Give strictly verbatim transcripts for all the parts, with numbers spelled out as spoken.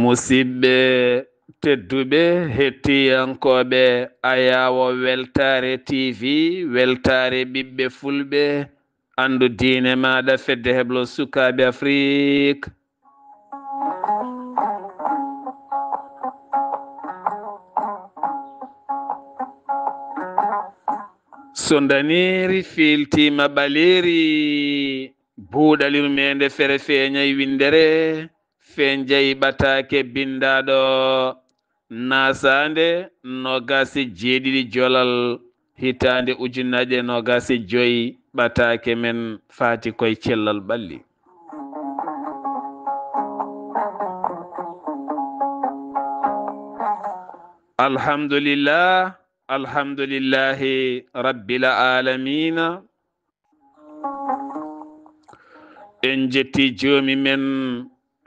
Musidɓe tedduɓe, hettiyankooɓe Ayaawo Weltaare T V, Weltaare ɓiɓɓe Fulɓe, anndu diine maaɗa, Fedde Heblo Sukaaɓe Afrik. So ndaniiri fiiltiima ɓaleeri, buuɗal yurmeende fere feeñay winndere, fenjay ɓataake binndaaɗo, naasaande noogaas e jeeɗiɗi jolal, hitaande ujunnaje noogaas e joy, ɓataake men faati koye cellal ɓalli. Alhamdulillah, alhamdulillahi rabbil aalamiina. En jetti joomi men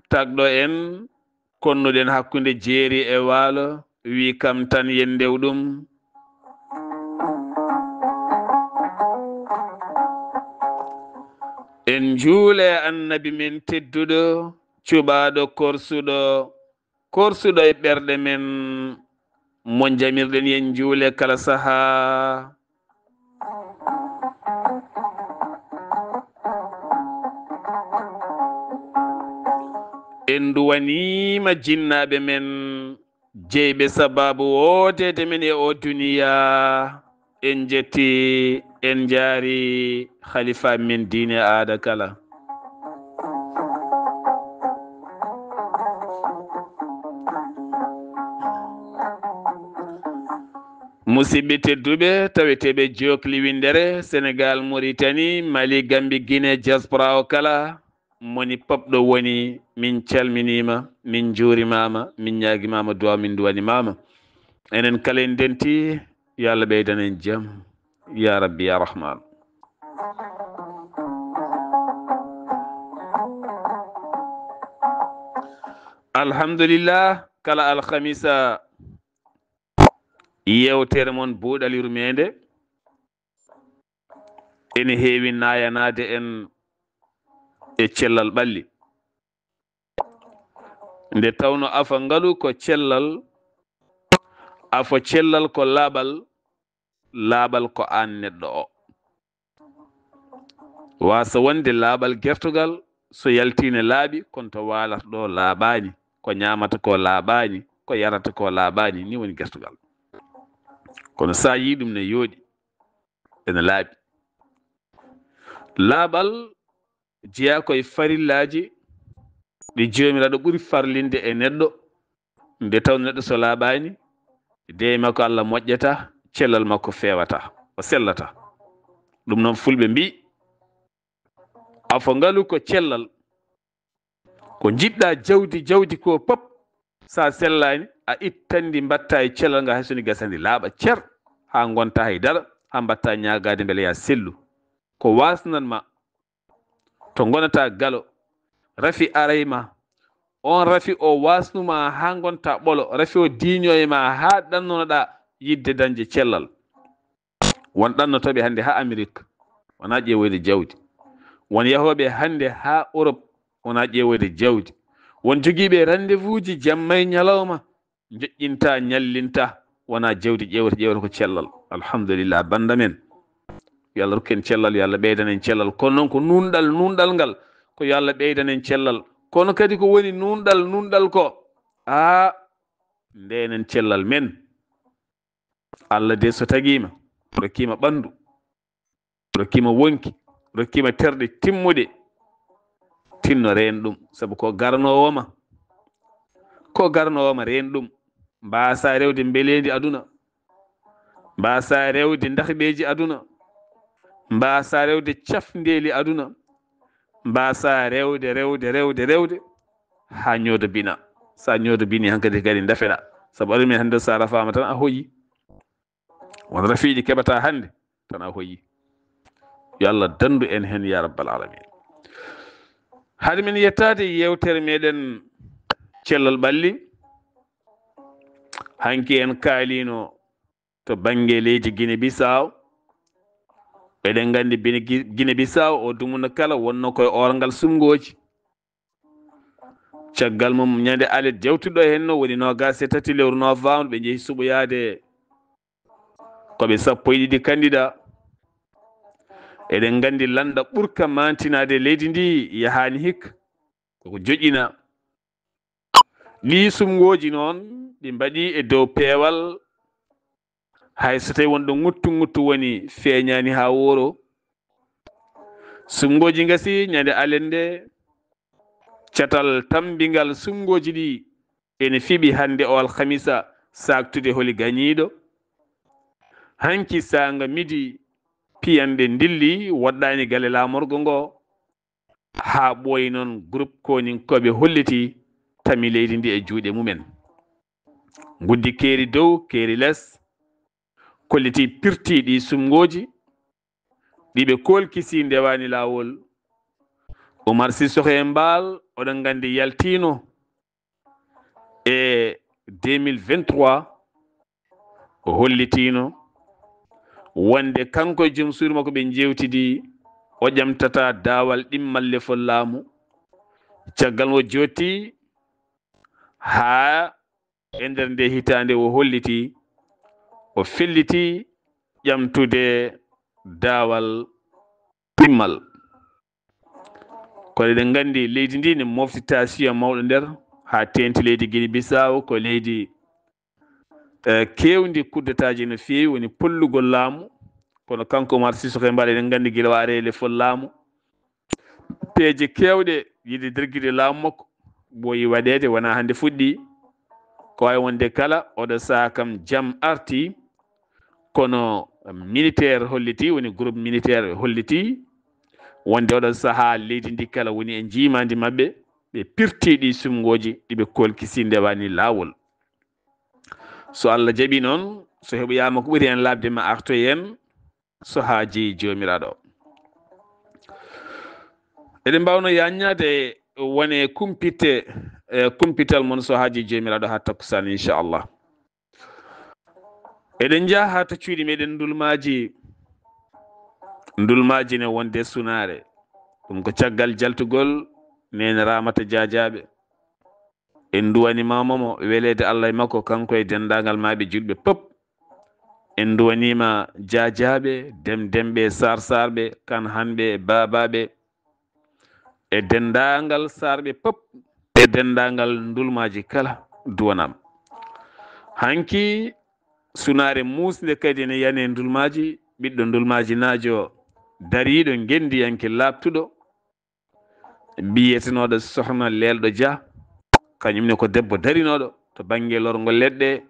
tagɗo en, konnuɗen hakkunde jeeri e waalo, wi kam tan yen ndew ɗum. En njuule annabi men tedduɗo, cuɓaaɗo korsuɗo, korsuɗo e ɓerɗe men, mo njamirɗen yen njuule kala sahaa. En nduwaniima jinnaaɓe men, jeyɓe sabaabu woodeede men e oo duniyaa. En njetti, en njaari khalifa men diine aada kala. Musidɓe tedduɓe, taweteeɓe jokli winndere, Senegal, Mauritanie, Mali, Gambie, Guinée, diaspora o kala, moni pop ɗo woni, min calminiima, min njuurimaama, min ñaagimaama duwaaw, min nduwanimaama. Enen kala en ndenti, yo Allah ɓeydan en jam, ya Rabbi, ya Rahman. Alhamdulillah, kala alhamisa, yewtere mon buuɗal yurmeende ene heewi naayanaade en e cellal ɓalli. Nde tawno afo ngalu ko cellal, afo cellal ko laaɓal, laaɓal ko aan neɗɗo o. Waasa wonde laaɓal gertogal, so yaltii ne laaɓi, kono to waalata ɗo laaɓaani, ko ñaamata ko laaɓaani, ko yarata ko laaɓaani, ni woni gertogal. Kono so a yii ɗum ne yooɗi, ene laaɓi. Laaɓal jeyaa ko e farillaaji ɗi Joomiraaɗo ɓuri farlinde e neɗɗo, nde tawno neɗɗo so laaɓaani, deey makko Allah moƴƴata, cellal makko feewata, o sellata. Ɗum noon Fulɓe mbii, afo ngalu ko cellal, ko njiɗɗa jawdi, jawdi ko pop, sa sellaani, a ittan ndi mbatta e cellal ngal, hay so ndi gasa ndi laaɓa cer, haa ngonta hay dara, haa mbatta ñaagaade mbele ya sellu. Ko waasnan ma, to ngonata galo, rafi aray ma, on rafi o waasnu ma haa ngonta ɓolo, rafi o diiño e ma haa ɗannonoɗa yiɗde dañde cellal. Won ɗannotooɓe hannde haa Amerik, wonaa ƴeewoyde jawdi. Won yahooɓe hannde haa Europe, wonaa ƴeewoyde jawdi. Won jogiiɓe rendez-vous ji jamma e ñalawma, njoƴƴinta, ñallinta, wonaa jawdi ƴeewata, ƴeewata ko cellal. Alhamdulillah, bannda men. Yo Allah rokku en cellal, yo Allah ɓeydan en cellal. Kono noon ko nuunɗal, nuunɗal ngal, ko yo Allah ɓeydan en cellal. Kono kadi ko woni nuunɗal, nuunɗal ko, aa, ndeenen cellal men. Allah de so tagiima, rokkiima ɓanndu, rokkiima wonki, rokkiima terɗe timmuɗe, tinno reen ɗum, sabu ko garanoowo ma, ko garanoowo ma reen ɗum. Mbaasa rewde mbeleendi aduna, mbaasa rewde ndahɓeeji aduna, mbaasa rewde cafndeeli aduna, mbaasa rewde, rewde, rewde, rewde, haa ñoodo bina. Sa ñoodo bini hankadi kadi ndafeɗa, sabu aɗa min hannde sa rafaama tan a hoyi. Won rafiiji keɓata hannde tan a hoyi. Yo Allah danndu en heen ya rabbal alamin. Hade min yettaade e yeewtere meɗen cellal ɓalli, hanki en kaaliino to bannge leydi Gine Bisaw. Eɗen nganndi Bine-, Gi-, Gine Bisaw o dumunna kala wonno koye oorngal suɓngooji. Caggal mum, ñande alet jawtuɗo hen no woni noogaas e tati lewru novembre, ɓe njehi suɓoyaade ko ɓe sappo e ɗiɗi kandida. Eɗen nganndi lannda ɓurka maantinaade leydi ndi yahaani hikka, koko joƴƴina. Ɗii sumngooji noon, ɗi mbaɗi e dow peewal, hay so tawi wonɗo ŋuttu ŋuttu woni, feeñaani haa wooro. Sumngooji ngasi ñande alende, catal tammbingal sumngooji ɗi ene fiɓi hannde o alhamisa, saaktude holi gañiiɗo. Hanki saanga midi, piyanɗe ndilli, woɗɗaani galle laamorgo ngo, haa ɓooyi noon groupe kooninkooɓe holliti tami leydi ndi e juuɗe mumen. Nguddi keeri dow, keeri les, kolliti pirti ɗi sumngooji, ɗi ɓe koolkisi ndewaani laawol. Umar Sissoco e Mbaal, oɗon nganndi, yaltiino e deux mille vingt-trois, o hollitiino wonde kanko e joom suudu makko ɓe njeewtidi, o ƴamtata daawal ɗimmal lefol laamu. Caggal o jotti haa e nder nde hitaande, o holliti, o felliti ƴamtude daawal ɗimmal. Kono eɗen nganndi leydi ndi ne mofti tension mawɗo nder, haa teeŋti leydi Guinée Bissau, ko leydi, eh, keewndi kuddataaji no feewi, woni pollugol laamu. Kono kanko Umar Sissoco e Mbaal, eɗen nganndi gila o ari e lefol laamu, peeje keewɗe yiɗi dirgide laamu makko, ɓooyi waɗeede, wonaa hannde fuɗɗi. Ko wayi wonde kala oɗo sahaa kam jam arti, kono militaire holliti, woni groupe militaire holliti wonde oɗo sahaa leydi ndi kala woni e njiimaandi maɓɓe, ɓe pirti ɗi sumngooji ɗi ɓe koolkisi ndewaani laawol. So Allah jaɓi noon, so heɓoyaama ko ɓuri heen laaɓde, ma artoy en so haajii Joomiraaɗo. Eɗen mbaawno yaññaade wone kumpitte, e kumpital mon so haajii Joomiraaɗo haa takkusaan, inchallah. Eɗen njaha haa to cuuɗi meɗen Ndulmaaji. Ndulmaaji ne wonde sunaare. Ɗum ko caggal jaltugol Neene Raamata Jaajaaɓe. En nduwaniima mo weleede Allah e makko, kanko e denndaangal maaɓe julɓe pop. En nduwaniima Jaajaaɓe, Dem Demɓe, Saar Saarɓe, Kan Hanɓe, Baabaaɓe, e denndaangal Saarɓe pop, e denndaangal Ndulmaaji kala duwanaama. Hanki sunaare muusnde kadi ene yani e Ndulmaaji, ɓiɗɗo Ndulmaaji naajo, dariiɗo, ngenndiyanke, laaɓtuɗo, biyetenooɗo Sohna Leelɗo Dia. Kañum ne ko debbo darinooɗo to bannge lorngo leɗɗe,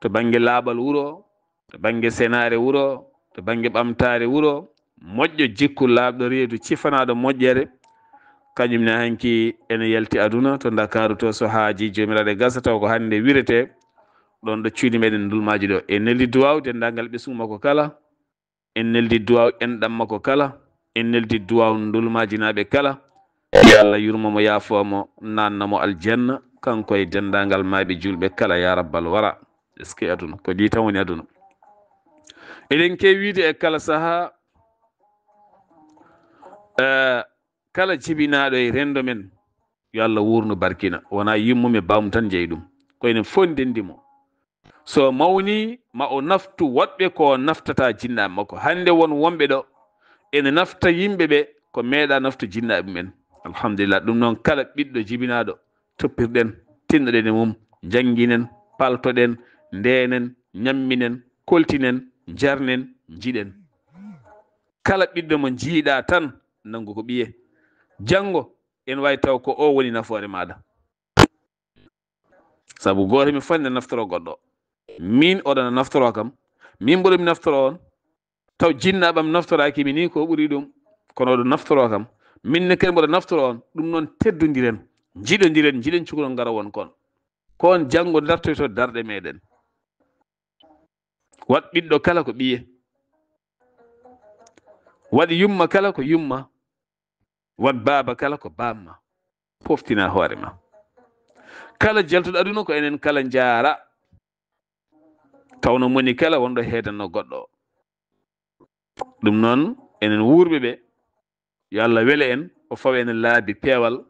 to bannge laaɓal wuro, to bannge senaare wuro, to bannge ɓamtaare wuro, moƴƴo jikku, laaɓɗo reedu, cifanaaɗo moƴƴere. Kañum ne hanki ene yalti aduna to Ndakaaru to, so haajii Joomiraaɗo e gasa, taw ko hannde wirete ɗoon ɗo cuuɗi meɗen Ndulmaaji ɗo. E neldi duwaaw denndaangal ɓesngu makko kala. En neldi duwaaw enɗam makko kala, en neldi duwaaw Ndulmaajinaaɓe kala. Yo Allah yurmo mo, yaafoo mo, naatna mo aljanna, kanko e denndaangal maaɓe juulɓe kala, yaa rabbal wara. Est-ce que aduna, ko ɗi tan woni aduna? Eɗen keewi wiide e kala sahaa, eh, kala jibinaaɗo e renndo men, yo Allah wuurnu barkina. Wonaa yummu e baawmu tan njeyi ɗum. Ko enen fof ndenndi mo. So mawni, ma o naftu woɗɓe ko naftata jinnaaɓe makko. Hannde won wonɓe ɗo ene nafta yimɓe ɓe ko meeɗa naftu jinnaaɓe mumen. Alhamdulillah, ɗum noon kala ɓiɗɗo jibinaaɗo, toppirɗen, tinnoɗen e mum, njannginen, paltoɗen, ndeenen, ñamminen, koltinen, njarnen, njiɗen. Kala ɓiɗɗo mo njiiɗa tan, nanngu ko ɓiye. Janngo, ene waawi taw ko o woni nafoore maaɗa. Sabu gooto men fof ne naftoro goɗɗo. Min oɗon naftoro kam, min mboɗo mi naftoro on, taw jinnaaɓe am naftoraaki mi ni ko ɓuri ɗum, kono oɗon naftoro kam. Min ne kadi mboɗo naftoro on, ɗum noon teddondiren, njiɗondiren, njiɗen cukalel ngara won kon. Ko on janngo dartoyto darɗe meɗen. Waɗ ɓiɗɗo kala ko ɓiye. Waɗ yumma kala ko yumma. Waɗ baaba kala ko bamma. Poftina hoore ma. Kala jaltuɗo aduna ko enen kala njaara. Tawno moni kala wonɗo heedanno goɗɗo. Ɗum noon, enen wuurɓe ɓe, yo Allah wele en, o fawa en laabi peewal.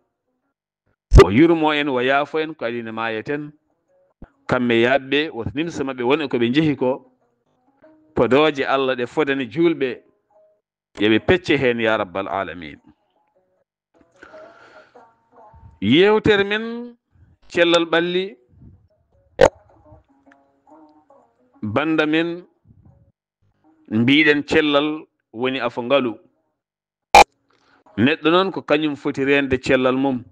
O yurmo en, o yaafo en, ko adii nde maayeten. Kamɓe yaaɓe, woto nimsa maɓɓe won e ko ɓe njehi ko. Podooje Allah ɗe fodani juulɓe, yo ɓe pecce heen, yaa rabbal aalamiin. Yeewtere men, cellal ɓalli, bannda men, mbiɗen cellal woni afo ngalu. Neɗɗo noon ko kañum foti reende cellal mum.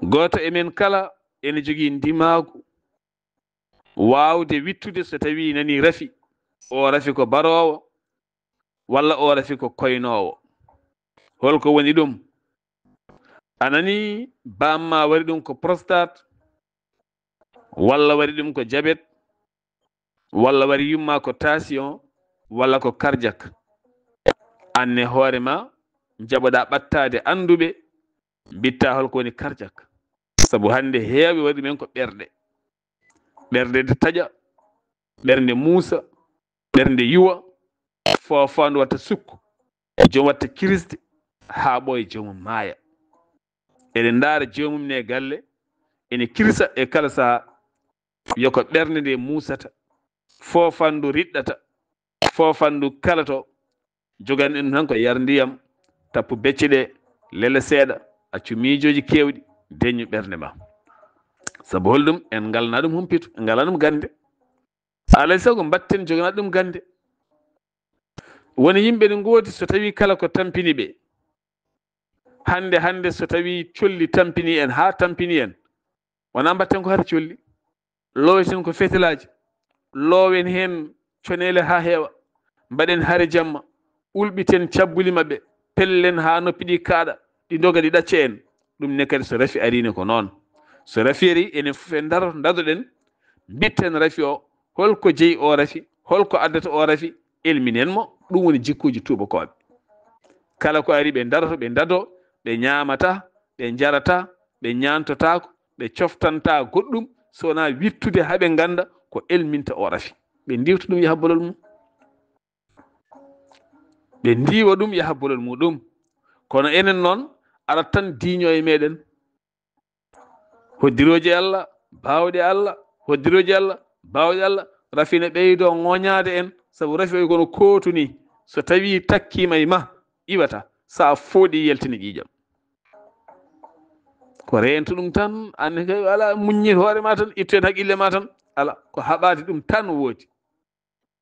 Gooto e men kala ene jogii ndimaagu waawde wittude so tawii nanii rafi. O rafi ko baroowo, walla o rafi ko koynoowo. Holko woni ɗum? A nanii, baam ma wari ɗum ko prostate, walla wari ɗum ko jabet, walla wari yumma ko tension, walla ko cardiaque. Aan e hoore ma, njaɓoɗaa ɓattaade annduɓe, mbitta holko woni cardiaque. Sabu hannde heewɓe waɗi ɗumen ko ɓerɗe. Ɓerɗe de taƴa, ɓernde muusa, ɓernde yuwa, foofaandu watta sukku, joom watta kiriste, haa ɓooya joomum maaya. Eɗen ndaara joomum ne galle, ene kirsa e kala sahaa, yo ko ɓernde nde muusata, foofaandu riɗɗata, foofaandu kalato, jogan en tan ko yar ndiyam, tappu becce ɗe, lele seeɗa, accu miijooji keewɗi, deñu ɓernde ma. Sabu holɗum? En ngalna ɗum humpito, en ngalna ɗum gannde. Alay sago mbatten jogana ɗum gannde. Woni yimɓe ne ngoodi so tawi kala ko tampini ɓe. Hannde, hannde so tawi colli tampini en, haa tampini en, wona mbatten ko hare colli. Loweten ko fetelaaji, loowen heen coneele haa heewa, mbaɗen hare jamma, ulɓiten cabbuli maɓɓe, pellen haa noppi ɗi kaaɗa, ɗi ndoga, ɗi ɗacca en. Ɗum ne kadi so rafi arii ne ko noon. So rafi arii, enen fof en ndaro, ndadoɗen, mbitten rafi o, holko jeyi o rafi, holko addata o rafi, elminen mo. Ɗum woni jikkuuji tuubakooɓe. Kala ko ari, ɓe ndaroto, ɓe ndado, ɓe ñaamata, ɓe njarata, ɓe ñaantotaako, ɓe coftanta goɗɗum, so wonaa wittude haa ɓe ngannda ko elminta o rafi. Ɓe ndiiwta ɗum yaha bolol mum. Ɓe ndiiwa ɗum yaha bolol muɗum. Kono enen noon, arat tan diiño e meɗen. Hoddirooji Allah, baawɗe Allah, hoddirooji Allah, baawɗe Allah, rafi ne ɓeydo ŋooñaade en, sabu rafi o kono kootu ni. So tawi takkiima e ma, iwata, so a fooɗi yaltina ƴiiƴam. Ko reento ɗum tan, aan kay alaa, muññit hoore ma tan, ittu heen haqqille ma tan. Alaa, ko haɓaade ɗum tan woodi.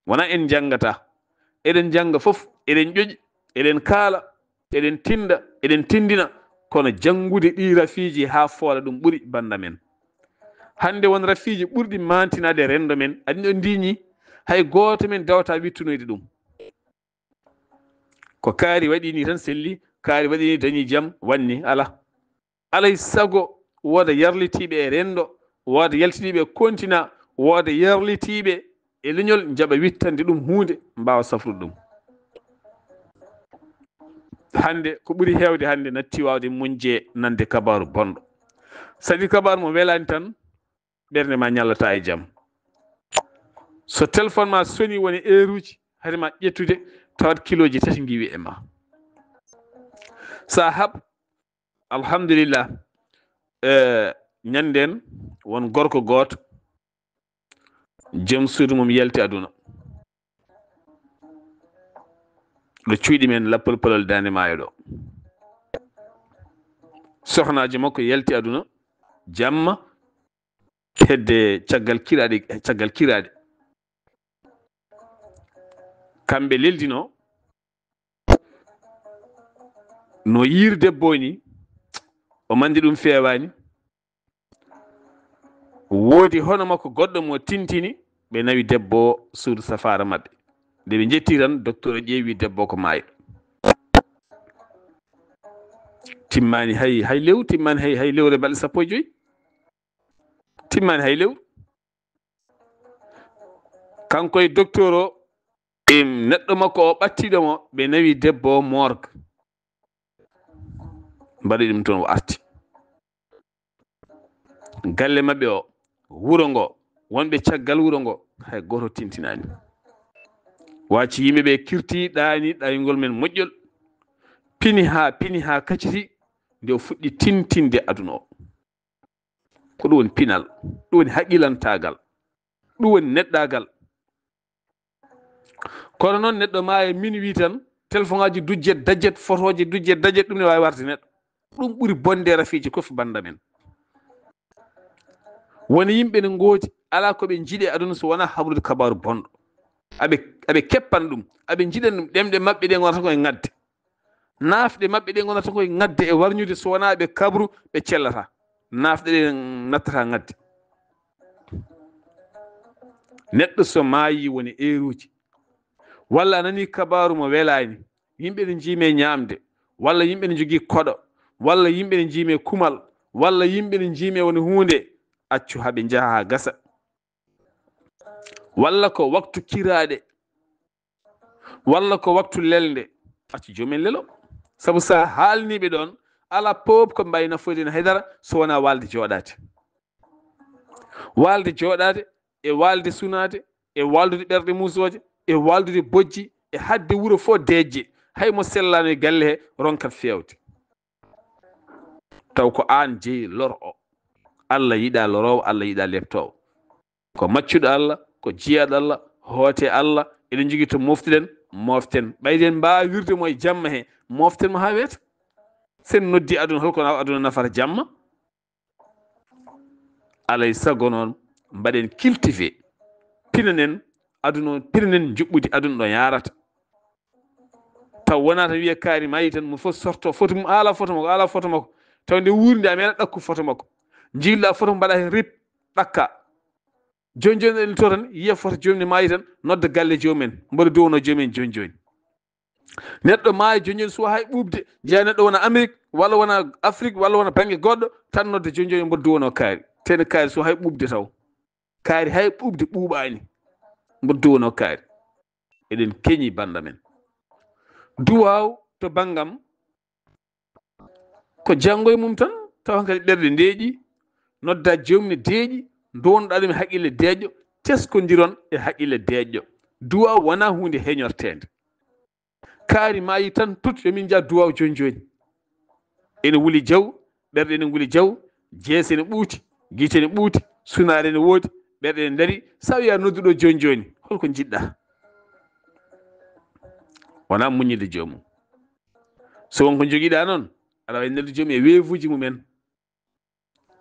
Wona en njanngata. Eɗen njannga fof, eɗen ƴoƴi, eɗen kaala, eɗen tinnda, eɗen tinndina. Kono janngude ɗii rafiiji haa foola ɗum ɓuri bannda men. Hannde won rafiiji ɓurɗi maantinaade renndo men, aɗa ɗo ndiiñi, hay gooto men dewata wittunoyde ɗum. Ko kaari waɗi ni tan selli, kaari waɗi ni dañi jam, wanni, alaa. Alay sago wooda yarlitiiɓe e renndo, wooda yaltiniiɓe e kontina, wooda yarlitiiɓe e leñol, njaɓa wittande ɗum huunde, mbaawa safrude ɗum. Hannde, ko ɓuri heewde hannde natti waawde muñde nande kabaaru bonɗo. Saɗi kabaaru mo welaani tan, ɓernde ma ñallata e jam. So téléphone ma soni woni eeruuji, hari ma ƴettude, tawat kilooji tati ngiwi e ma. Sa haɓ, alhamdulillah, eh, ñanden won gorko gooto, joom suudu mum yalti aduna. Ɗo cuuɗi men Lappol Polol Daande Maayo ɗo. Sohnaajo makko yalti aduna, jamma, hedde caggal kiraaɗe, caggal kiraaɗe. Kamɓe leldino, no yiir debbo ni, o mandi ɗum feewaani. Woodi hono makko goɗɗo mo tintini, ɓe nawi debbo o suudu safaara maɓɓe. Nde ɓe njetti tan, docteur o ƴeewi debbo ko maayo. Timmaani hay, hay lewru, timmaani hay, hay lewru e balɗe sappo e joy. Timmaani hay lewru. Kanko e docteur o, e neɗɗo makko o ɓattiɗo mo, ɓe nawi debbo o morgue. Mbaɗi ɗum toon, o arti. Galle maɓɓe o, wuro ngo, wonɓe caggal wuro ngo, hay gooto tintinaani. Waaci yimɓe ɓe kirti, ɗaani ɗaygol men moƴƴol. Pini haa, pini haa kacciti, nde o fuɗɗi tintinde aduna o. Ko ɗum woni pinal, ɗum woni haqilantaagal, ɗum woni neɗɗaagal. Kono noon, neɗɗo maaya minuit tan, telefoŋaaji dujjet dajjet, fotooji dujjet dajjet, ɗum ne waawi warde neɗɗo. Ɗum ɓuri bonde rafiiji kof bannda men. Woni yimɓe ne ngoodi, alaa ko ɓe njiɗi e aduna so wonaa habrude kabaaru bonɗo. Aɓe, aɓe keppan ɗum, aɓe njiɗan ɗum, ɗemɗe maɓɓe ɗe ngonata ko e ŋadde. Naafɗe maɓɓe ɗe ngonata ko e ŋadde e warñude, so wonaa ɓe kabru, ɓe cellata. Naafɗe ɗe nattata ŋadde. Neɗɗo so maayi woni eeruuji, walla a nanii kabaaru mo welaani, yimɓe ne njiime ñaamde, walla yimɓe ne njogii koɗo, walla yimɓe ne njiime kumal, walla yimɓe ne njiime woni huunde, accu haa ɓe njaha haa gasa. Walla ko waktu kiraaɗe, walla ko waktu lelnde, accu joomen lelo. Sabu so a haalnii ɓe ɗoon, alaa pop ko mbaawi nafoyde heen haydara so wonaa waalde jooɗaade. Waalde jooɗaade, e waalde sunaade, e waaldude ɓerɗe muusooje, e waaldude bojji, e haɗde wuro fof deeƴde, hay mo sellaano e galle he ronkat feewde. Taw ko aan jeyi lor o. Allah yiɗaa loroowo, Allah yiɗaa leptoowo. Ko maccuɗo Allah, ko jiyaaɗo Allah, hoote Allah, eɗen njogii to mooftuɗen, mooften. Ɓayden mbaawa wirde mo e jamma he, mooften mo haa weeta. Sen noddi aduna, holko na aduna nafata jamma? Alay sago noon, mbaɗen cultivé. Pinanen aduna on, pinanen njuɓɓudi aduna ɗo yaarata. Taw wonaa tan wiya kaari maayi tan, mo fof sorto foto mum, ala foto makko, ala foto makko. Taw nde wuuri nde a meeɗa ɗakku foto makko. Njilɗa foto mum mbaɗa heen rip, ɗakka. Jooni jooni eɗen to tan, yiya foto jooni ne maayi tan, nodda galle joomum en, mboɗo duwono joomum en jooni jooni. Neɗɗo maayi jooni jooni suwa hay ɓuuɓde, jeya neɗɗo wona Amérique, walla wona Afrique, walla wona bannge goɗɗo, tan nodda jooni jooni mboɗo duwono kaari. Tene kaari suwa hay ɓuuɓde taw. Kaari hay ɓuuɓde ɓuuɓaani. Mboɗo duwono kaari. Eɗen keñi bannda men. Duwaaw to banngam ko janngo e mum tan, tawa kadi ɓerɗe ndeeƴi, nodda joomum ne deeƴi, ndownoɗa ɗum e haqqille deeƴƴo, teskondiron e haqqille deeƴƴo. Duwaaw wonaa huunde heñorteende. Kaari maayi tan tut, yo min njah duwaaw jooni jooni. Ene wuli jaw, ɓerɗe ene nguli jaw, jeese ene ɓuuti, gite ene ɓuuti, sunaare ene woodi, ɓerɗe ene ndari. Sa wiya nodduɗo jooni jooni, holko njiɗɗa? Wonaa muññude joomum. So won ko njogiɗa noon, aɗa wawi noddude joomum e weevuuji mumen.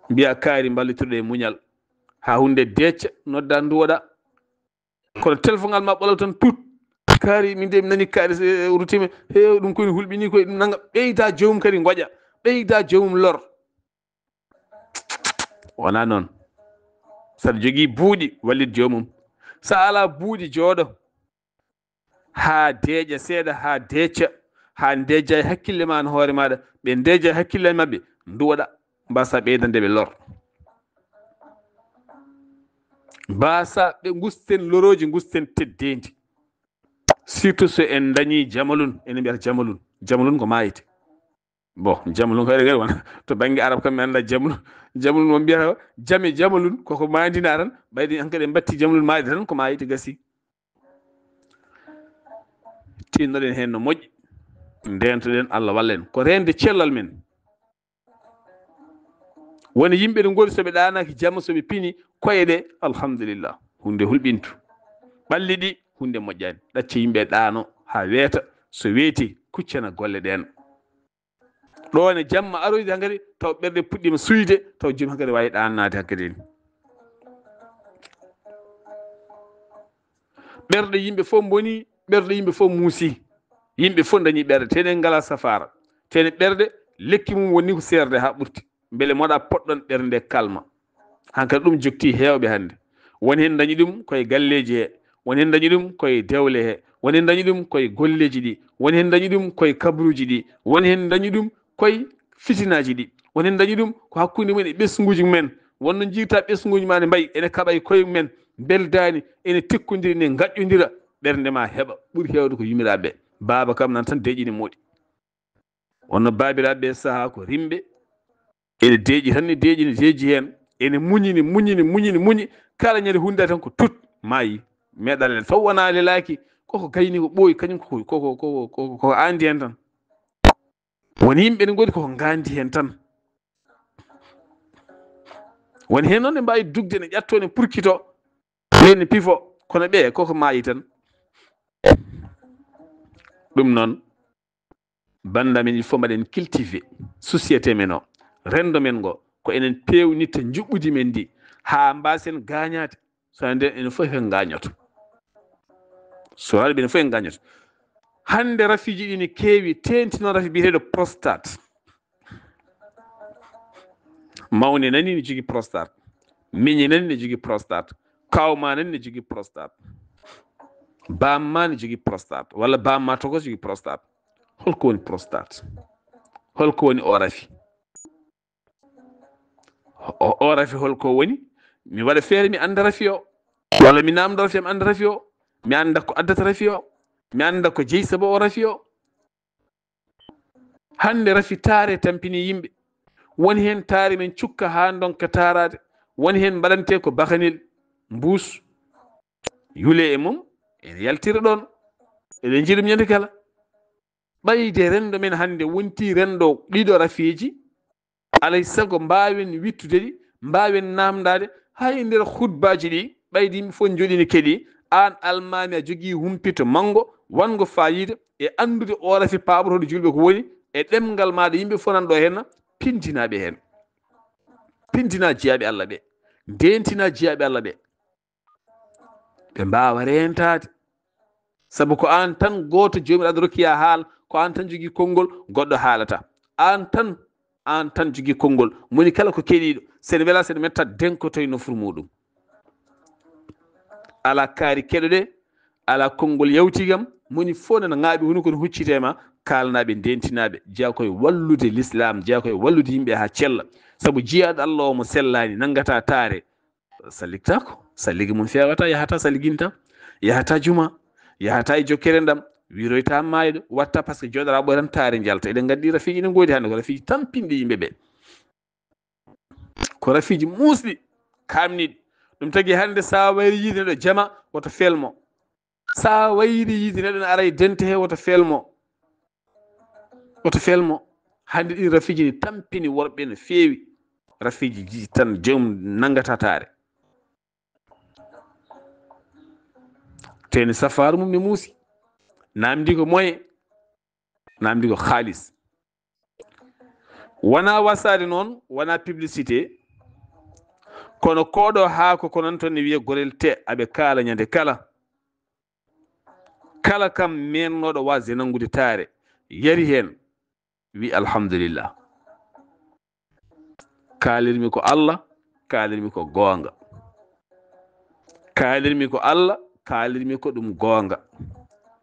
Mbiya kaari mballitoɗo e muñal. Haa huunde deecca, nodda nduwoɗa. Kono telefongal ma ɓolo tan tut. Kaari, min de mi nani kaari, eh, rutima. He, ɗum koye hulɓini koye, ɗum nanga. Ɓeyda joomum kadi ngoƴa. Ɓeyda joomum lor. Wonaa noon. Saɗa jogii buuɗi, wallit joomum. Sa alaa buuɗi, jooɗo. Haa deeƴa seeɗa, haa deecca. Haa ndeeja e hakkille ma, an hoore maaɗa. Ɓe ndeeja e hakkille maɓɓe, nduwoɗa. Mbasa ɓeydande ɓe lor. Mbasa ɓe ngusten lorooji, ngusten teddeendi. Surtout so en ndañii jamalun, ene mbiyata jamalun. Jamalun ko maayde. Bon, jamalun kadi wona to bannge arab kam, mi annda jamalun. Jamalun, on mbiyata jame jamalun, koko maayde na tan, ɓayde hankadi en mbatti jamalun maayde tan, ko maayde gasi. Tinnoɗen heen no moƴƴi, ndeentoɗen, Allah walla en. Ko reende cellal men. Woni yimɓe ɗo ngoni, so ɓe ɗaanaaki jamma, so ɓe pini koye ɗe, alhamdulillah, huunde hulɓintu. Ɓalli ɗi, huunde moƴƴaani. Ɗacce yimɓe ɗaano haa weeta, so weeti, kuccana golle ɗeen. Ɗo ne jamma aroyde hankadi, taw ɓerɗe puɗɗiima suyde, taw joom hankadi waawi ɗaanaade hankadi ni. Ɓerɗe yimɓe fof mboni, ɓerɗe yimɓe fof muusi. Yimɓe fof dañi ɓerɗe, tene ngala safaara. Tene ɓerɗe, lekki mum woni ko seerde haa ɓurti. Mbele moɗa poɗɗon ɓernde kalma. Hankadi ɗum jokti heewɓe hannde. Woni heen dañi ɗum koye galleeji he, woni heen dañi ɗum koye dewle he, woni heen dañi ɗum koye golleeji ɗi, woni heen dañi ɗum koye kabruuji ɗi, woni heen dañi ɗum koye fitinaaji ɗi, woni heen dañi ɗum ko hakkunde mum e ɓesnguuji mumen. Wonno njiita ɓesnguuji ma ne mbayi, ene kaɓa e koye mumen, mbeldaani, ene tekkondira, ene ngaƴƴondira, ɓernde ma heɓa ɓuri heewde ko yummiraaɓe. Baaba kam nan tan deeƴini moɗi. Wonno baabiraaɓe ɓe sahaa ko rimɓe, ene deeƴi tan, ne deeƴi, ne deeƴi heen, ene muñi, ne muñi, ne muñi, ne muñi, kala ñande huunde tan ko tut, maayi. Meeɗa lel, taw wonaa lelaaki, koko gayni, ko ɓooyi, kañum koko, koko, koko, koko aandi heen tan. Won yimɓe ne ngoodi koko ngaandi heen tan. Won heen noon ne mbaawi dugde, ne ƴatto, ne purkito, ɓe ne pifo, kono ɓe koko maayi tan. Ɗum noon, bannda men, il faut mbaɗen cultiver société men o, renndo men ngo, ko enen peewnirta njuɓɓudi men ndi, haa mbaasen gaañaade. So enen fof en gaañoto. So waɗi ɓen fof en gaañoto. Hannde rafiiji ɗi ne keewi, teenti noon rafi biyeteeɗo prostate. Mawne nani ne jogii prostate. Miñe nani ne jogii prostate. Kawma nani ne jogii prostate. Bamma ne jogii prostate. Walla bamma tokos jogii prostate. Holko woni prostate? Holko woni o rafi? O, o rafi holko woni? Mi waɗa feere mi annda rafi o. Walla mi namdo rafi am annda rafi o. Mi annda ko addata rafi o. Mi annda ko jeyi sabu o rafi o. Hannde rafi taare tampini yimɓe. Woni heen taare men cukka haa ndonka taaraade. Woni heen mbaɗante ko bakanel, mbuus, yule e mum, ene yaltira ɗoon. Eɗen njiɗum ñande kala. Ɓayde renndo men hannde wonti renndo ɗiɗo rafiiji, alay sago mbaawen wittude ɗi, mbaawen naamndaade hay nder hutbaaji ɗi, ɓayde yimɓe fof njooɗii ne keɗii, aan almaami a jogii humpito manngo, wanngo faayiida e anndude o rafi paaɓotooɗo juulɓe ko woni, e ɗemngal maaɗa yimɓe fof nan ɗo heen, pindinaa ɓe heen. Pindinaa jiyaaɓe Allah ɓe, ndeentinaa jiyaaɓe Allah ɓe. Ɓe mbaawa reentaade. Sabu ko aan tan gooto Joomiraaɗo rokki yaa haal, ko aan tan jogii konngol, goɗɗo haalata. Aan tan, aan tan jogii konngol. Moni kala ko keɗiiɗo, sen wela sen metta denkotoy nofru muuɗum. Alaa kaari keɗoɗe, alaa konngol yawti kam, moni fof nana ŋaaɓi hunuko no huccite ma, kaalanaaɓe, ndeentinaaɓe, jeyaa koye wallude lislaam, jeyaa koye wallude yimɓe haa cella. Sabu jiyaaɗo Allah o mo sellaani, nanngata taare, salligtaako, salligi mum feewata, yahata salliginta, yahata juma, yahata e jokkere ndam, wiroyta maayɗo, watta par ce que jooɗora ɓoy tan taare njalta. Eɗen nganndi rafiiji ne ngoodi hannde, ko rafiiji tampinɗi yimɓe ɓe. Ko rafiiji muusɗi, kaamniiɗi. Ɗum tagi hannde sa wayri yiide neɗɗo jama, woto felmo. Sa wayri yiide neɗɗo ne ara e dente he, woto felmo. Woto felmo. Hannde ɗin rafiiji ne tampini worɓe no feewi. Rafiiji ji tan joom nanngata taare. Teni safaaru mum ne muusi. Namdi ko moyen. Namdi ko xaalis. Wona wasaade noon, wona publicité. Kono koɗo haako ko nan toon ne wiya gorel te, aɓe kaala ñande kala. Kala kam meennooɗo waasde nanngude taare, yari heen, wi alhamdulillah. Kaalirmi ko Allah, kaalirmi ko goonga. Kaalirmi ko Allah, kaalirmi ko ɗum goonga.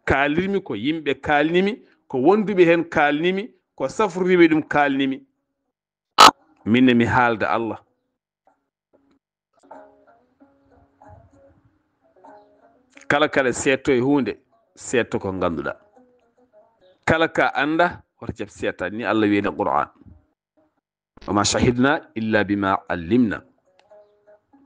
Kaalirmi ko yimɓe kaalnimi, ko wonduɓe heen kaalnimi, ko safroriiɓe ɗum kaalnimi. Min ne mi haalda Allah. Kala kaɗa seetto e huunde, seetto ko ngannduɗaa. Kala ka annda, woto jaɓ seettaade, ni Allah wiyi e Qur'an. Wa ma shahidna illa bima allimna.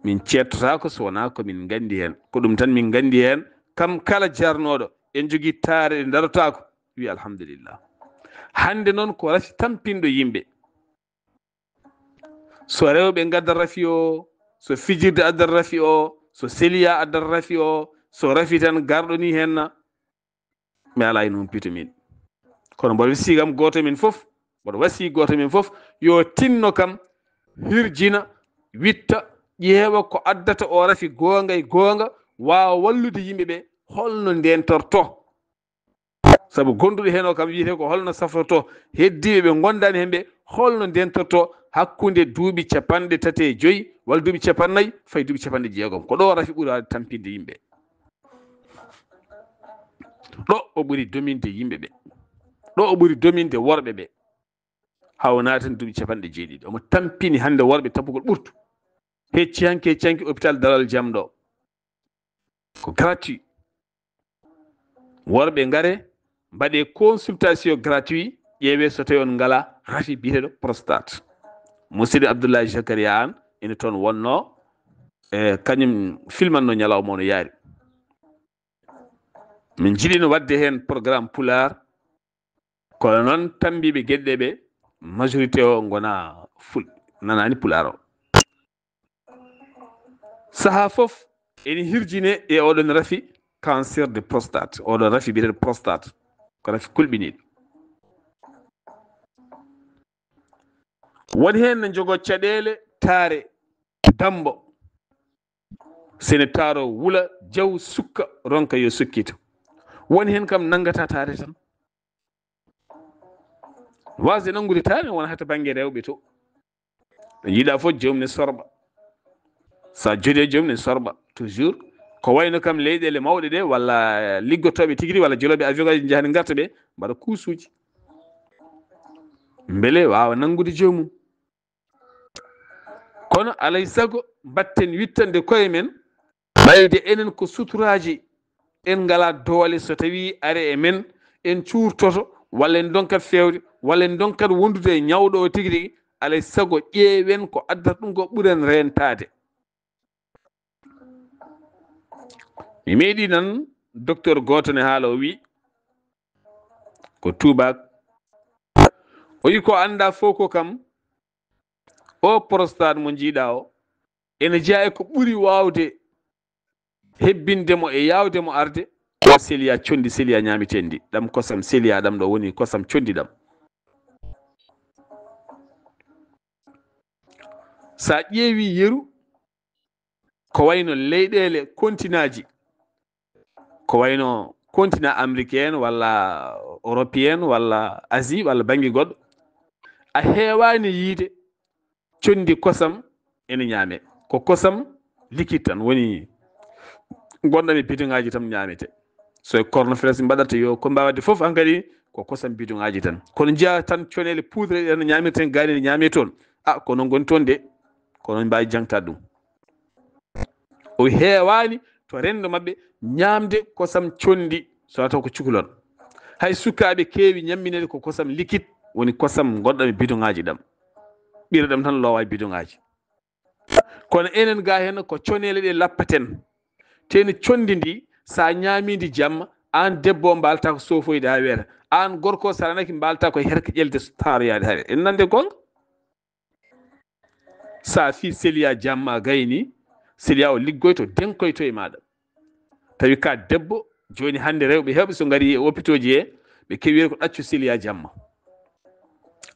Min ceettotaako so wonaa ko min nganndi heen. Ko ɗum tan min nganndi heen. Kam kala jarnooɗo, en jogii taare ɗe ndarotaako, wi alhamdulillah. Hannde noon ko rafi tampinɗo yimɓe. So rewɓe ngadda rafi o, so fijirde adda rafi o, so seliya adda rafi o, so rafi tan garɗo ni heen na, mi alaa e humpito min. Kono mboɗo wasi kam gooto men fof, mboɗo wasi gooto men fof, yo tinno kam, hirjina, witta, ƴeewa ko addata o rafi goonga e goonga, waawa wallude yimɓe ɓe, holno ndentorto. Sabu gonduɗo heen o kam wiyete ko holno safroto heddiiɓe ɓe ngondaani heen ɓe, holno ndentorto hakkunde duuɓi capanɗe tati e joyi walla duuɓi capannayyi fayi duuɓi capanɗe jeegom. Ko ɗo rafi ɓuri waawde tampinde yimɓe. Ɗo o ɓuri dominde yimɓe ɓe. Ɗo o ɓuri dominde worɓe ɓe. Haa o naati heen duuɓi capanɗe jeeɗiɗi. Omo tampini hannde worɓe tampugol ɓurtu. Hecci hanki, hecci hanki hôpital Dalal Jam ɗo. Ko gratuit. Worɓe ngare, mbaɗe consultation gratuit, ƴeewe so tawi on ngala rafi biyeteeɗo prostate. Musidɗo Abdoulaye Zakaria Anne ene toon wonno, e kañum filmanno ñalawma o no yaari. Min njiɗino waɗde heen programme Pulaar, Kono noon tambiiɓe geɗe ɗe ɓe, majorité o ngona ful, nanaani pulaar o. Sahaa fof ene hirjine e oɗon rafi cancer de prostate. Oɗon rafi mbiyeteeɗo prostate, ko rafi kulɓiniiɗo. Won heen ne njogoo caɗeele taare, dammbo. Sene taaro wula, jaw sukka, ronka yo sukkito. Won heen kam nanngata taare tan. Waasde nanngude taare wonata bannge rewɓe to. Ɓe njiɗa fof joom ne sorɓa. Sa jodi e joom ne sorɓa. Toujours. Ko wayno kam leyɗeele mawɗe ɗe, walla liggotooɓe tigi rigi, walla jolooɓe avion aji njahani ngarta ɓe, mbaɗa kuusuuji. Mbele waawa nanngude joomum. Kono alay sago mbatten wittande koye men, ɓayde enen ko suturaaji, en ngalaa doole so tawii ari e men, en cuurtoto, walla en ndonkat feewde, walla en ndonkat wondude e ñawɗo o tigi rigi, alay sago ƴeewen ko addata ɗum ko ɓuren reentaade. Mi meeɗi nan docteur gooto ne haala, o wi ko tuubaak, o wi ko annda fof ko kam, o prostate mo njiiɗa o, ene jeyaa e ko ɓuri waawde hebbinde mo e yaawde mo arde, ko seliya conndi, seliya ñaamiteendi. Ɗam kosam seliya ɗam ɗo woni kosam conndi ɗam. Sa ƴeewi yeru, ko wayno leyɗeele kontinaaji, ko wayno continent américain walla européen walla Asie walla bannge goɗɗo, a heewaani yiide conndi kosam ene ñaame. Ko kosam likit tan woni gonɗam e bidoŋaaji tan ñaamete. So e cornflakes mbaɗata yo ko mbaawde fof, hankadi ko kosam bidoŋaaji tan. Kono njiya tan coneele poudre ɗe ñaamirten gaani ne ñaame toon. A, ko noon ngoni toon de, ko noon mbaawi jaŋtaade ɗum. O heewaani to renndo maɓɓe ñaamde kosam conndi, so wata ko cukalel. Hay sukaaɓe keewi ñamminede ko kosam likit, woni kosam gonɗam e bidoŋaaji ɗam. Ɓira ɗam tan loowa e bidoŋaaji. Kono enen ga heen ko coneele ɗe lappaten. Teni conndi ndi, sa ñaami ndi jamma, aan debbo o mbaalta ko soofoyde haa weeta. Aan gorko o, sa ranaki mbaalta ko e herke ƴelde so taaroyaade haa weeta. En nande goonga? Sa fii seliya jamma gayni, seliya o liggoyto, denkoyto e maaɗa. Tawi ka debbo, jooni hannde rewɓe heewɓe so ngari e hôpitaux ji he, ɓe keewi wiyde ko ɗaccu seliya jamma.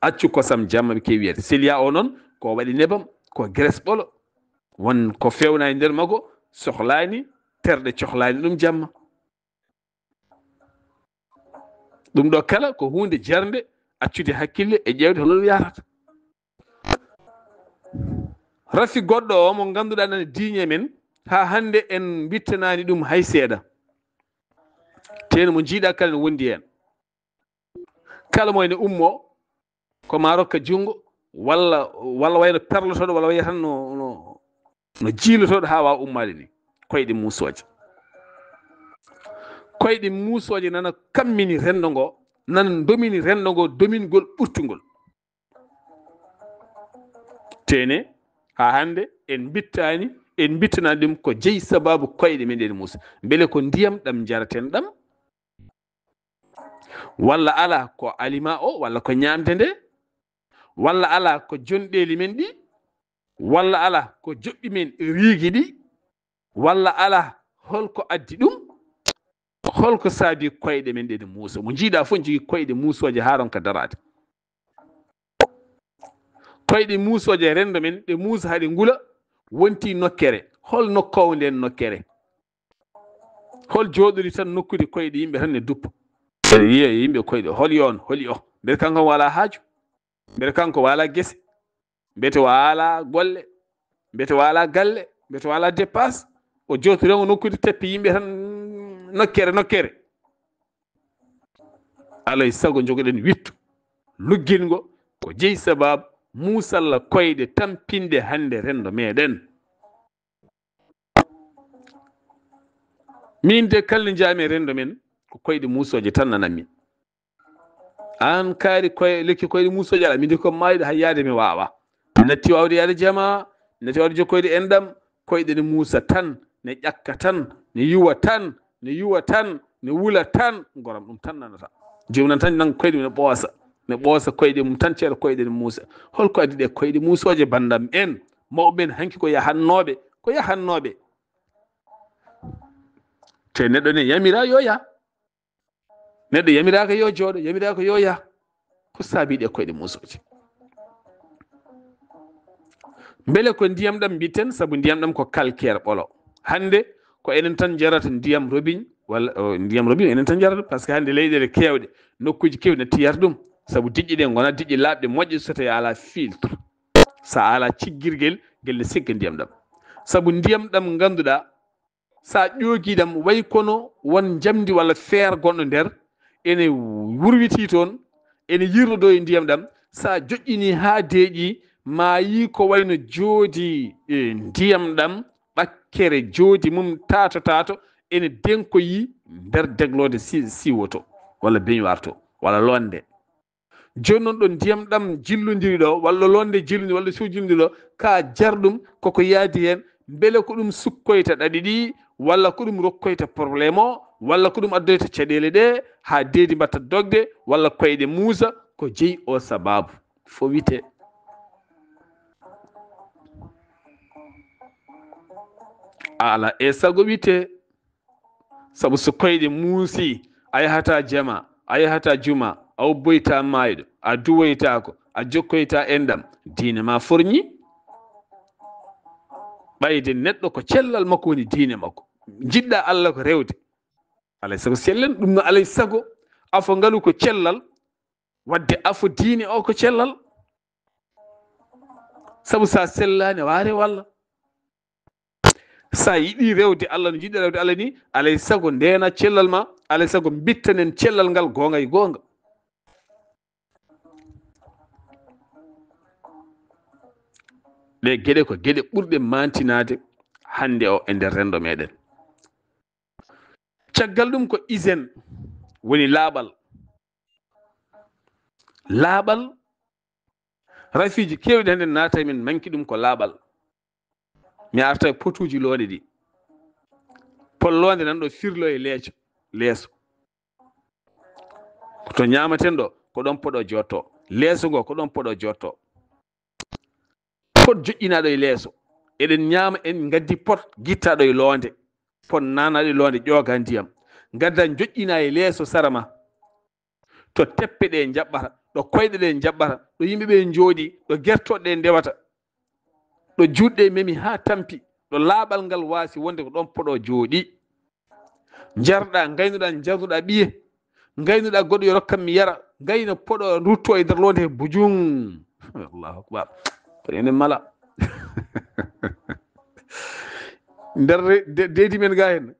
Accu kosam jamma ɓe keewi wiyde. Seliya o noon, ko waɗi nebam, ko graisse ɓolo. Won ko feewna e nder makko, sohlaani, terɗe cohlaani ɗum jamma. Ɗum ɗo kala ko huunde jarnde accude hakkille e ƴeewde hono ɗum yahrata. Rafi goɗɗo o mo ngannduɗaa nana diiñe men, haa hannde en mbittanaani ɗum hay seeɗa. Teen mo njiiɗa kala ne wondi heen. Kala mo ene ummo, ko ma rokka junngo, walla, walla wayno perlotooɗo, walla wayata no, no, no jiilotooɗo haa waawa ummaade ni. Koyɗe muusooje. Koyɗe muusooje nana kammini renndo ngo, nana ndomini renndo ngo, domingol ɓurtungol. Tene, haa hannde en mbittaani, en mbittanaani ɗum ko jeyi sababu koyɗe men ɗen muusa. Mbele ko ndiyam ɗam njaraten ɗam? Walla alaa ko alima o, walla ko ñaamde nde? Walla alaa ko jonɗeeli men ɗi? Walla alaa ko joɓɓi men riigi ɗi? Walla alaa holko addi ɗum? Holko saabi koyɗe men ɗe ne muusa? Mo njiiɗa fof jogii koyɗe muusooje haa ronka daraade. Koyɗe muusooje renndo men, ɗe muusa haa ɗe ngula, wonti nokkere. Hol nokkoowo nden nokkere? Hol jooɗori tan nokkude koyɗe yimɓe tan ne duppa? Ene wiya yimɓe koyɗe, hol yo on, holi o? Mbete kanko o alaa haaju? Mbete kanko o alaa gese? Mbete o alaa golle? Mbete o alaa galle? Mbete o alaa dépasse? O jooɗori tan nokkude teppi yimɓe tan nokkere, nokkere. Alay sago njogoɗen wittu. Luggingo ko jeyi sababu muusalla koyɗe tampinɗe hannde renndo meɗen. Min de kala nde njaami e renndo men, ko koyɗe muusooje tan nananmi. Aan kaari koye, lekki koyɗe muusooje alaa, min de ko maayɗo hay yaade mi waawa. Mi natti waawde yaade jamaa, mi natti waawde jokkoyde enɗam, koyɗe ne muusa tan, ne ƴakka tan, ne yuwa tan, ne yuwa tan, ne wula tan, ngoram ɗum tan nanata. Joomum nan tan nan koyɗe mum ne ɓoosa, ne ɓoosa koyɗe mum tan, ceera koyɗe ne muusa. Holko addi ɗe koyɗe muusooje, banndam en mawɓe men hanki ko yahannooɓe, ko yahannooɓe. Te neɗɗo ne yamira yo yah. Neɗɗo yamiraaka yo jooɗo, yamiraaka yo yah. Ko saabi ɗe koyɗe muusooje? Mbele ko ndiyam ɗam mbitten, sabu ndiyam ɗam ko calcaire ɓolo. Hannde ko enen tan njarata ndiyam robiñ, walla, o, ndiyam robiñ enen tan njarata, parce que hannde leyɗeele keewɗe, nokkuuji keewɗi natti yarde ɗum, sabu diƴƴe ɗe ngona diƴƴe laaɓɗe moƴƴe, so tawi a alaa filtre, so a alaa ciggirgel, ngel ne sigga ndiyam ɗam. Sabu ndiyam ɗam ngannduɗaa, so a ƴoogii ɗam, way kono won njamndi walla feer gonɗo nder, ene wurwitii toon, ene yirlodoo e ndiyam ɗam. So a joƴƴinii haa deeƴi, maa yii ko wayno joodi e ndiyam ɗam, ɓakkere joodi mum taato taato, ene denkoyii nder degloode si-, siiwo to, walla beñuwaar to, walla loonde. Jooni noon, ɗo ndiyam ɗam jillondiri ɗo, walla loonde jillondiri, walla suuji jillondiri ɗo, ka jar ɗum, koko yaadi heen, mbele ko ɗum sukkoyta ɗaɗi ɗi, walla ko ɗum rokkoyta problème o, walla ko ɗum addoyta caɗeele ɗe, haa deedi mbatta dogde, walla koyɗe muusa, ko jeyi o sabaabu? Fo wite. A ala e sago wite. Sabu so koyɗe muusi, a yahataa jama, a yahataa juma, a ubboytaa maayɗo, a duwoytaako, a jokkoytaa enɗam, diine ma forñi. Ɓayde neɗɗo ko cellal makko woni diine makko. Njiɗɗaa Allah ko rewde. Alay sago sellen ɗum no alay sago. Afo ngalu ko cellal, wadde afo diine o ko cellal. Sabu sa sellaani, a waare walla. Sa yiɗi rewde Allah no jiɗɗa rewde Allah ni, alay sago ndeena cellal ma, alay sago mbittanen cellal ngal goonga e goonga. Ɗe geɗe ko geɗe ɓurɗe mantinaade hannde o e nder renndo meɗen. Caggal ɗum ko hygiène, woni laaɓal. Laaɓal, rafiiji keewɗi hannde naata e men manki ɗum ko laaɓal. Mi arta e potuuji loonde ɗi. Pol loonde nan ɗo firlo e leeco, leeso. Ko to ñaamaten ɗo, ko ɗon poɗo jotto. Leeso ngo, ko ɗon poɗo jotto. Pot joƴƴinaaɗo e leeso. Eɗen ñaama, en ngaddi pot gittaaɗo e loonde. Pot naanaaɗo e loonde, ƴooga ndiyam. Ngadda joƴƴina e leeso sara ma. To teppe ɗe njaɓɓata, ɗo koyɗe ɗe njaɓɓata, ɗo yimɓe ɓe njooɗi, ɗo gertooɗe ɗe ndewata, ɗo juuɗe ɗe memi haa tampi, ɗo laaɓal ngal waasi wonde ko ɗon poɗo jooɗi. Njarɗa, ngaynuɗa, njarnuɗa ɓiye, ngaynuɗa goɗɗo yo rokkam mi yara, ngayna poɗo rutto e nder loonde he bujuŋ. Allahu akbar. Ko enen mala. Nder re-, de-, deedi men ga hen.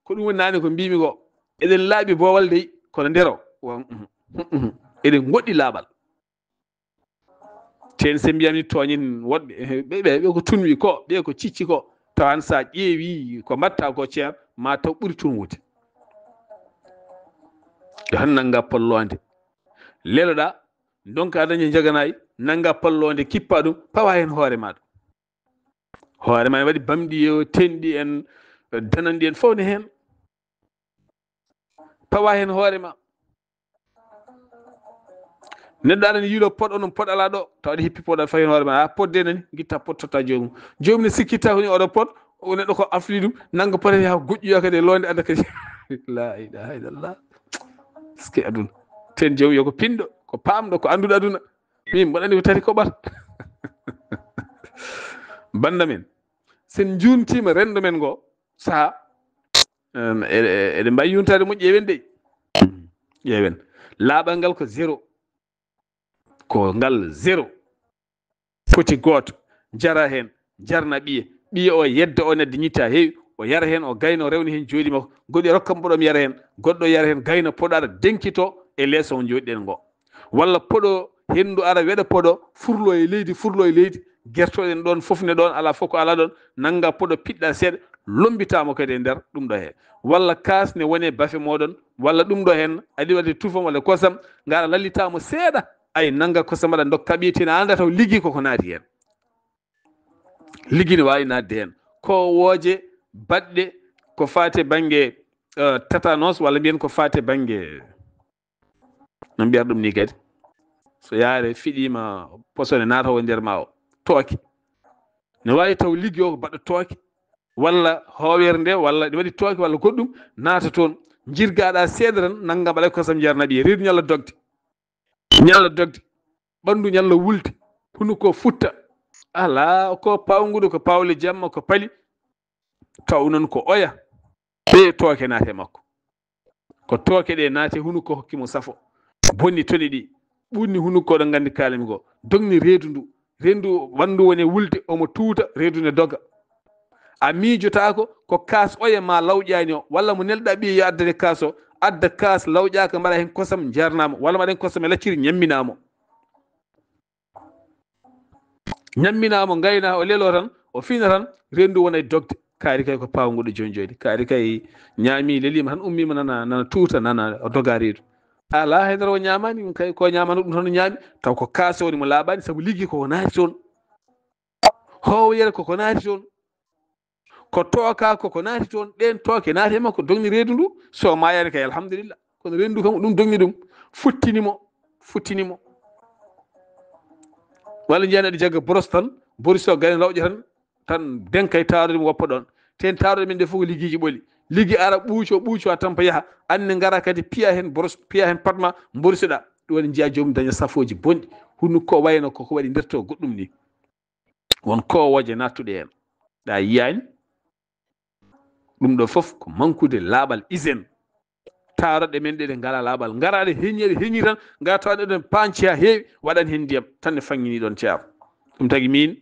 Ko ɗum woni naane ko mbimi ko. Eɗen laaɓi boowal dey, kono ndero. Wa-, mhm, mhm. Eɗen ngoɗɗi laaɓal. Teen se mbiyam ni tooñin woɗɓe, eh, ɓe, ɓe, ɓe ko tunwi ko, ɓe ko cicci ko. Tawan sa ƴeewi ko mbatta ko ceer, ma taw ɓuri tunwude. Yo han nanga polloonde. Leloɗa, ndonka daña jaganayi, nanga polloonde, kippa ɗum, pawa hen hoore maɗa. Hoore ma ne waɗi bamɗi yo tenɗi en, dananɗi en, fof ne heen. Pawa heen hoore ma. Neɗɗo aɗa yiilo poɗ, onon poɗ alaa ɗo, tawa aɗa hippi poɗal, fawi heen hoore ma. A poɗ de nani, ngitta poɗ totta joomum. Joomum ne sikkitta ko ni oɗo poɗ, o neɗɗo ko afli ɗum, nannga poɗ yaa goƴƴoya kadi e loonde adda kadi. La ilaha illallah. Est-ce que aduna. Ten joom yo ko pinɗo, ko paamɗo, ko annduɗo aduna. Min mboɗo anndi ko tati koɓal. Bannda men, sen njuuntiima renndo men ngo, saha, em, e-, e-, eɗen mbawi yuntaade mo, ƴeewen dey. Ƴeewen. Laaɓal ngal ko zéro. Ko ngal zéro. Foti gooto. Jara heen. Jarna ɓiye. Ɓiye o yedda o nedda ñitta heewi. O yara heen, o gayna, o rewna heen jooɗi makko. Goɗɗo rokka mo poɗo mi yara heen. Goɗɗo yara heen, gayna poɗo aɗa denkito e leeso ngo njooɗiɗen ngo. Walla poɗo henndu ara weɗa poɗo, furlo e leydi, furlo e leydi, gertoɗen ɗoon, fof ne ɗoon, alaa fof ko alaa ɗoon, nannga poɗo piɗɗa seeɗa, lombitaamo kadi e nder ɗum ɗo heen. Walla kaas ne wone bafe mooɗon, walla ɗum ɗo heen, aɗa waɗi tufam walla kosam, ngara lallitaamo seeɗa, ay nannga kosam aɗa ndokka ɓiye tina annda taw liggi koko naati heen. Liggi ne waawi naatde heen. Ko wooje baɗɗe ko faati bannge, eh, tatanos walla mbiyen ko faati bannge No mbiyata ɗum ni kadi. So yaare fiɗiima, posone naata o nder ma o. Tooke. Ne waawi taw liggi o ko baɗɗo tooke. Walla hoowere nde, walla ɗi waɗi tooke, walla goɗɗum, naata toon. Njirgaaɗa seeɗa tan, nannga mbaɗa kosam njar naɓi. Reedu ñalla dogde. Ñalla dogde. Ɓanndu ñalla wulde. Hunuko futta. Alaa, ko pawnguɗo, ko pawle jamma, ko pali. Taw noon ko oya. Ɓe tooke naate makko. Ko tooke ɗe naate hunuko hokki mo safo. Bonni toni ɗi. Ɓurni hunuko ɗo nganndi kaalami ko. Dogni reedu ndu. Reedu ɓanndu woni wulde, omo tuuta, reedu ne doga. A miijotaako ko kaas oya ma lawƴaani o, walla mo nelɗa ɓiye yo addane kaas o, adda kaas lawƴaaka mbaɗa heen kosam njarnaama, walla mbaɗa heen kosam e lacciri ñamminaama. Ñamminaa mo, ngaynaa, o leloo tan, o fiina tan, renndu wona e dogde. Kaari kay ko paawnguɗo jooni jooni. Kaari kay ñaami, leliima tan, ummiima nana, nana tuuta, nana o doga reedu. Alaa hay dara o ñaamaani, ɗum kay ko ñaamaano ɗum tan o ñaami. Taw ko kaas woni mo laaɓaani, sabu liggi ko ko naati toon. Hoowoyere ko ko naati toon. Ko tooka ko ko naati toon, ɗeen tooke naati e makko, dogni reedu ndu. So maayaani kay, alhamdulillah. Kono renndu kam, ɗum dogni ɗum, futtini mo, futtini mo. Walla njiyaa neɗɗo jagga boros tan, boros o gane lawƴa tan, tan denkay taarude mo woppa ɗoon. Teen taarude men nde fof ko liggiiji ɓoli. Liggi ara ɓuuco, ɓuuco a tampa yaha. Anne ngara kadi piya heen boros, piya heen patma, mborisoɗa. Ɗum woni njiyaa joomum daña safooji bonɗi. Hunuko wayno ko ko waɗi nder to goɗɗum ni. Won koowooje nattuɗe heen. Ɗa yiyaani? Ɗum ɗo fof ko mankude laaɓal hygiène. Taaroɗe men ɗe, ɗe ngalaa laaɓal. Ngara ɗe heññi, ɗe heññi tan, ngara tawa ɗe ɗon paanci haa heewi, waɗan heen ndiyam. Tan ne fanngini ɗoon ceer. Ɗum tagi miin,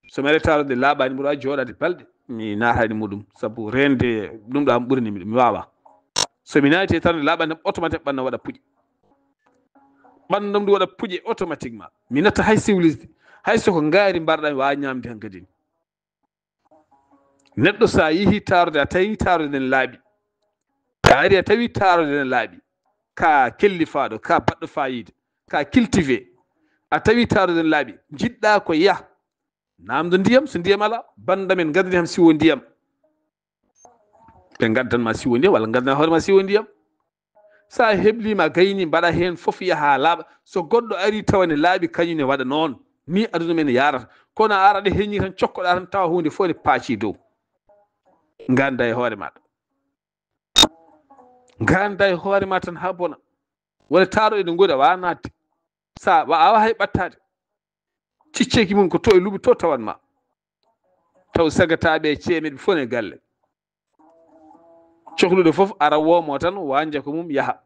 so mi ari taaroɗe laaɓaani, mboɗo waawi jooɗaade balɗe, mi naataani muɗum. Sabu reende ɗum ɗo am ɓurani mi, mi waawaa. So mi naati e taaroɗe laaɓaani tan, automatique ɓanna waɗa puƴe. Ɓanndu am ndu waɗa puƴe automatiquement. Mi natta hay siwlisde. Hay so ko ngaari mbarɗa, mi waawaa ñaamde hankadi. Neɗɗo so a yehii taarude, a tawi taarude nden laaɓi. A ari a tawi taarude nden laaɓi. Ka kellifaaɗo, ka baɗɗo faayiida, ka cultivé. A tawi taarude nden laaɓi. Njiɗɗa ko yah. Naamndo ndiyam, so ndiyam alaa, bannda men ngaddani kam siwo ndiyam. Ɓe ngaddan ma siwo ndiyam, walla ngaddan hoore ma siwo ndiyam. So a heblii ma gayni, mbaɗa heen fof yaha laaɓa. So goɗɗo ari tawa ne laaɓi, kañum ne waɗa noon. Ni aduna men yaarata. Kono a ara ɗe heññi tan, cokkoɗa tan, tawa huunde fof ne paaci dow. Ngannda e hoore maɗa. Ngannda e hoore ma tan haa bona. Wona taaroɗe ɗe ngoɗa, wa naatde. Sa wa awa hay ɓattaade. Cicceeki mum ko to e luɓi to tawat ma. Taw sagataaɓe e ceemeɗe fof ne galle. Cohluɗo fof ara woomo tan, wanja ko mum yaha.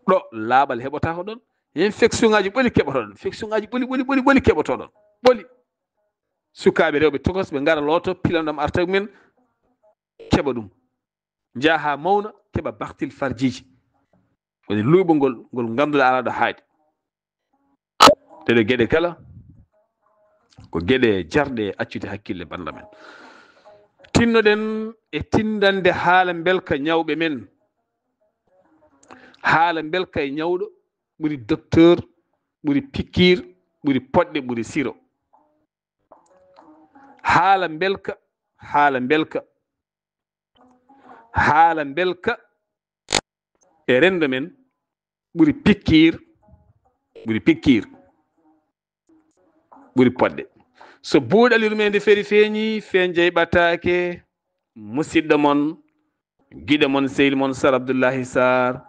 Ɗo laaɓal heɓotaako ɗon. Infection ŋaaji ɓoli keɓotoɗon. Infection ŋaaji ɓoli, ɓoli, ɓoli, ɓoli keɓotoɗon. Ɓoli. Sukaaɓe rewɓe tokos ɓe ngara looto, pilan ɗam arta men, keɓa ɗum. Njaha haa mawna, keɓa baktil farjiji. Woni luuɓo ngol, ngol ngannduɗaa alaa ɗo haaɗi. Ɗeɗo geɗe kala ko geɗe jarɗe accude hakkille bannda men. Tinnoɗen e tindande haala mbelka ñawɓe men. Haala mbelka e ñawɗo ɓuri docteur, ɓuri pikiir, ɓuri poɗɗe, ɓuri siro. Haala mbelka, haala mbelka, haala mbelka e renndo men ɓuri pikiir, ɓuri pikiir, ɓuri poɗɗe. So buuɗal yurmeende feri feeñi, feen jeyɓataake, musidɗo mon, giɗo mon, sehil mon, Sar Abdullahi Sar,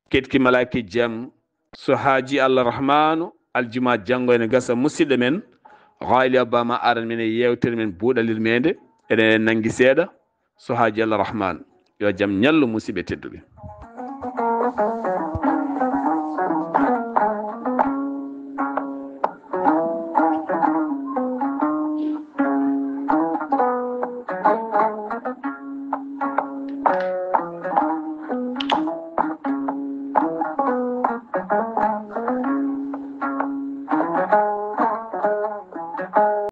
ketki malaaki jam, so haaji Allah Rahmaanu, aljuma janngo ene gasa musidɗo men, Ghali Abba ma aran men e yeewtere men buuɗal yurmeende, eɗen nanngi seeɗa. So haaji Allah Rahman, yo jam ñallu musidɓe tedduɓe.